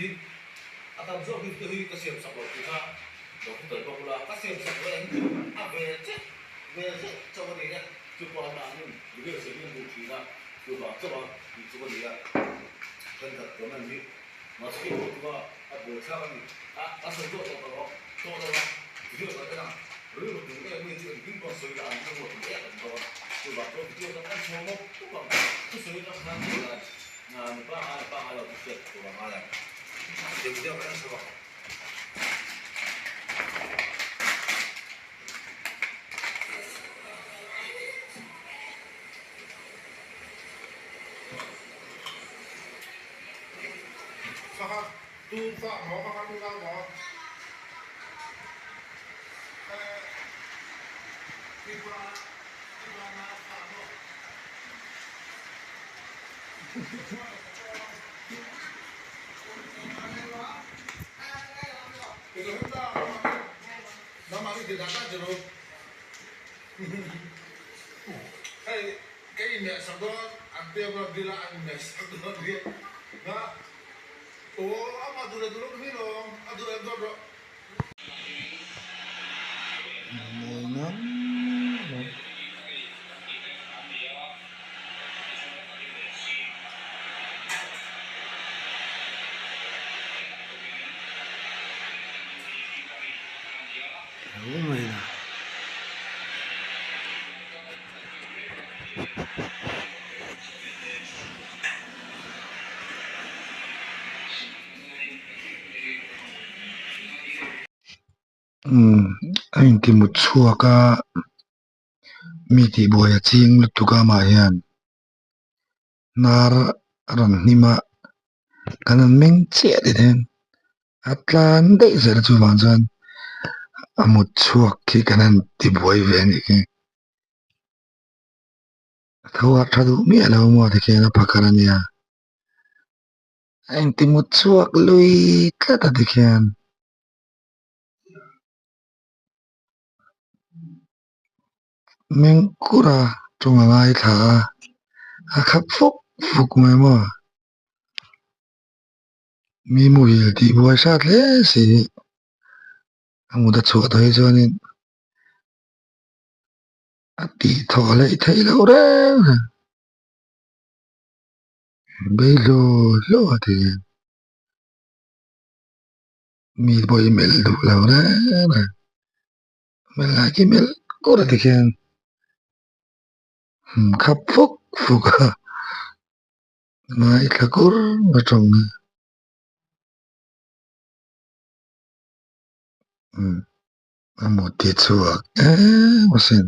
Tin, a tam zawk hi video hi ka siam sak lo tih kha lo hmu tel bawk ula, ka siam sak lo eng chu a ve chiah ve zeuh chauh a ni e. Chu pawh an mahnin video siam hi an duh thin a, chuvang chauh a tih chu ka ni a. Thenkhat comment hi mahse hei pawh chu a buaithlak a ni. A, ka sawi tawh tawh lo tawh lo a, video kan en a, rilru tur em mi chu engtin pawh sawi la an rilru a tur em an dawn. Chuvang chuan video kan en chho mawp mawp ang, thusawi atang khan tih dan Mipa ngai pa ngai lo chu hriat tur a ngai ang. Deuh deuh reng chauh a. Pakhat tu fa maw pakhat tu nau maw eh Tripura Tripura nau fa maw. Mawi ngang mai. Alo mai na. Umm a inti mut chhuak a mi tihbuai a ching lutuk a amah hian hnar a rawn hnim a kan han meng chiah tih hian a tlan daih zel a chuvang chuan a mut chhuak khi kan han tibuai ve a nih khi a tho harh tha duh miah lo maw tikhian a phakar a nia. A intimut chhuak lui tlat a tikhian meng kur a tawng a ngaithla a a khap fuk fuk mai maw mi muhil tih buai hrat hle si hi a mut a chhuah tawh hi chuanin a tih thawh hleih theih loh reng reng. Bei hlaw hlaw a ti hian mi pawh hi melh duh lo reng reng melh lai khi melh kur a ti khian khap fuk fuk a ngaithla kur a tawng a a mut hi chhuak em asin.